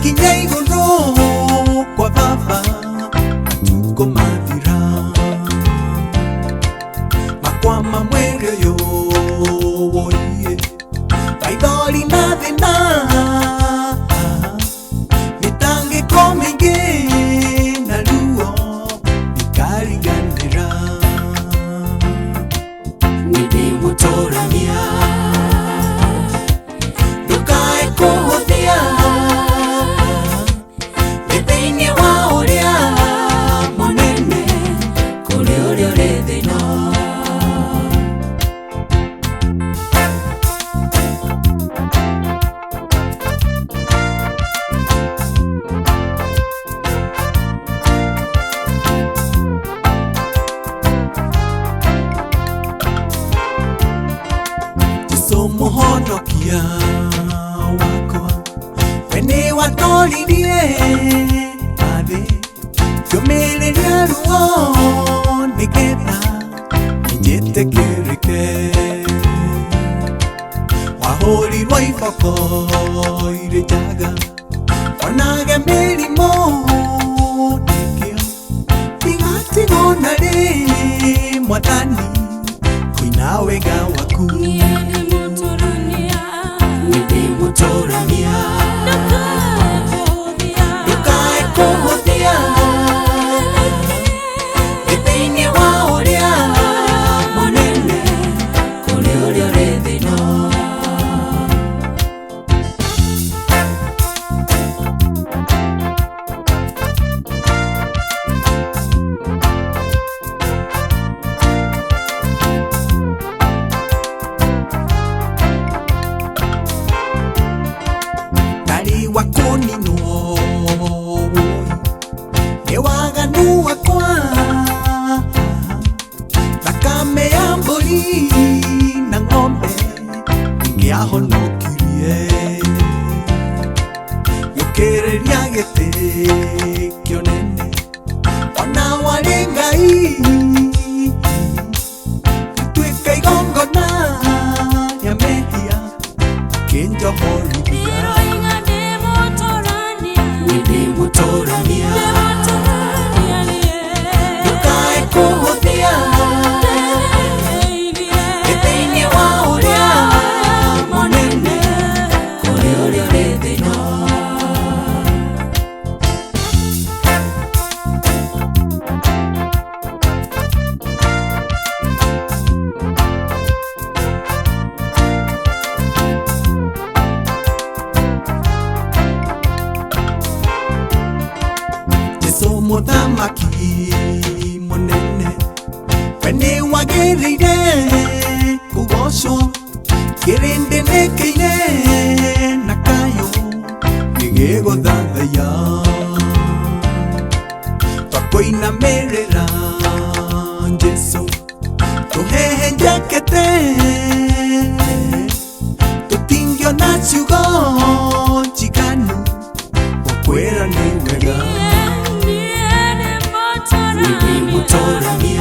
Ngakinya igũrũ kwa baba matukũ mathira makwama mwĩrĩ ũyũ woiye maithori na thĩna mĩtangĩko mĩingĩ na ruo ikariganĩra Nĩndĩmũtũrania ndũkae kũhũthia nĩ thĩinĩ wa ũrĩa mũnene kũrĩ ũrĩa ũrĩ thĩna. Jesũ mũhonokia wakwa we nĩ watoririe thĩ ngĩũmĩrĩria ruo nĩgetha njĩtĩkĩrĩke wahũrirwo iboko irĩ njaga onage mĩrimũ nĩkĩo ndigatigwo na rĩ mwathani kũina wega waku. Niĩ ndĩmũtũrania Nĩndĩmũtũrania ndũkae kũhũthia ndũkae kũhũthia nĩ thĩinĩ wa ũrĩa mũnene kũrĩ ũrĩa ũrĩ thĩna. Ndarĩ wa kũninwo wũi nĩ waganu wakwa thakame ya mbũri na ng'ombe ingĩahonokirie gũkĩrĩria gĩtĩ kĩonene ona warĩ Ngai gĩtuĩka igongona rĩa mehia kĩnjohorithia. Ndĩroiga ndĩmũtũrania Nĩndĩmũtũrania ndĩmũtũrania niĩ ndũkae kũhũthia ndĩrĩithie nĩ thĩinĩ wa ũrĩa mũnene kũrĩ ũrĩa ũrĩ thĩna. Jesũ mũthamaki mũnene we nĩ wagĩrĩire kũgocwo kĩrĩndĩ nĩkĩine na kayũ gĩgĩgũthathaiya twakũinamĩrĩra Jesũ tũhehenjekete tũtingĩona ciugo njiganu gũkwĩra nĩ wega. Niĩ ndĩmũtũrania Nĩndĩmũtũrania.